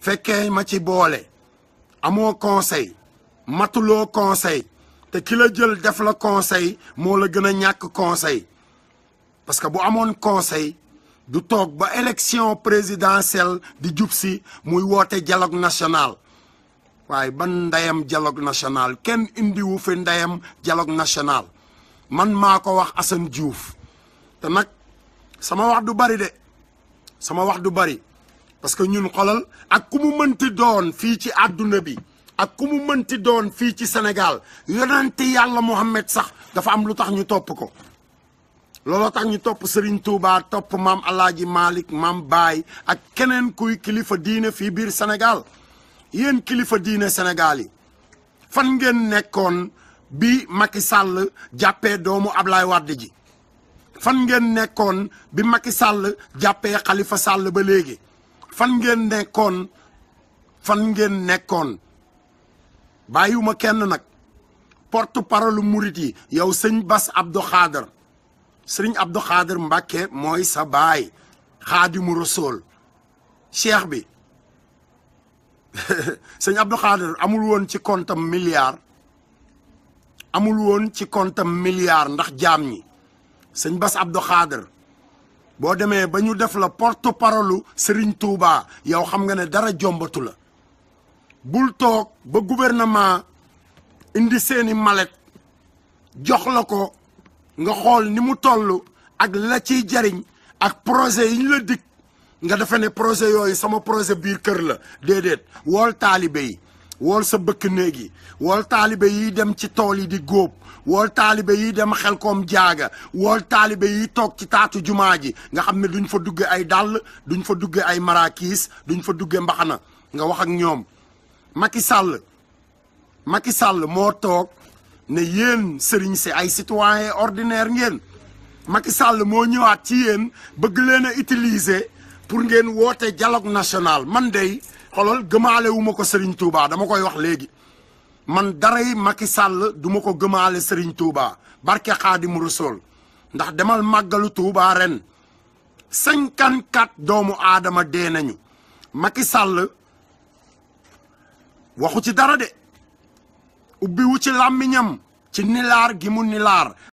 fekkee ma ci boole amoo conseil matuloo conseil te ki la jël def la conseil moo la gën a ñàkk conseil parce que bu amoon conseil du toog ba élection présidentielle di jub si muy woote dialogue national waaye ban ndeyam dialogue national kenn indiwu fi ndeyam dialogue national man maa ko wax Assane Diouf te nag sama wax du bari de sama wax du bari parce que ñun xolal ak ku mu mënti doon fii ci àdduna bi ak ku mu mënti doon fii ci Sénégal yonenti yàlla Muhammad sax dafa am lu tax ñu topp ko looloo tax ñu topp Serigne Touba topp maam Alaaji Malick maam Baye ak keneen kuy kilifa diine fii biir Sénégal yéen kilifa diine Sénégal yi fan ngeen nekkoon bi Macky Sall jàppee doomu Ablaye Wade ji fan ngeen nekkoon bi Macky Sall jàppee Khalifa Sall ba léegi fan ngeen nekkoon bàyyiwuma kenn nag porte parole murit yi yow sëñ Bass Abdou Khadre sëriñ Abdou Khadre Mbàkke mooy sa baay Xaadimu Rasuul cheikh bi sëñ Abdou Khadre amul woon ci comptam milliard ndax jaam ñi sëñ Bass Abdou Khadre boo demee ba ñu def la porte parole Serigne Touba yow xam nga ne dara jombatu la bul toog ba gouvernement indi seeni malet jox la ko nga xool ni mu toll ak la ciy jariñ ak projet yi ñu la dig nga defe ne projet yooyu sama projet biir kër la déedéet wool taalibe yi wool sa bëkk néeg yi wool taalibe yi dem ci tool yi di góob wool taalibe yi dem Xelkom jaaga wool taalibe yi toog ci taatu jumaa ji nga xam ne duñ fa dugge ay dàll duñ fa dugge ay marakiis duñ fa dugge mbaxana nga wax ak ñoom Macky Sall moo toog ne yéen sëriñ si ay citoyen ordinaire ngeen Macky Sall moo ñëwaat ci yéen bëgg leen a utiliser pour ngeen woote dialogue national man dey xolol gëmaale wu ma ko Serigne Touba dama koy wax léegi man daray Macky Sall du ma ko gëmaale Serigne Touba barke Xaadimu Rasuul ndax demal màggalu Touba ren 54 doomu aadama dee nañu Macky Sall waxu ci dara de ubbi wu ci làmmiñam ci nilaar gi mu nilaar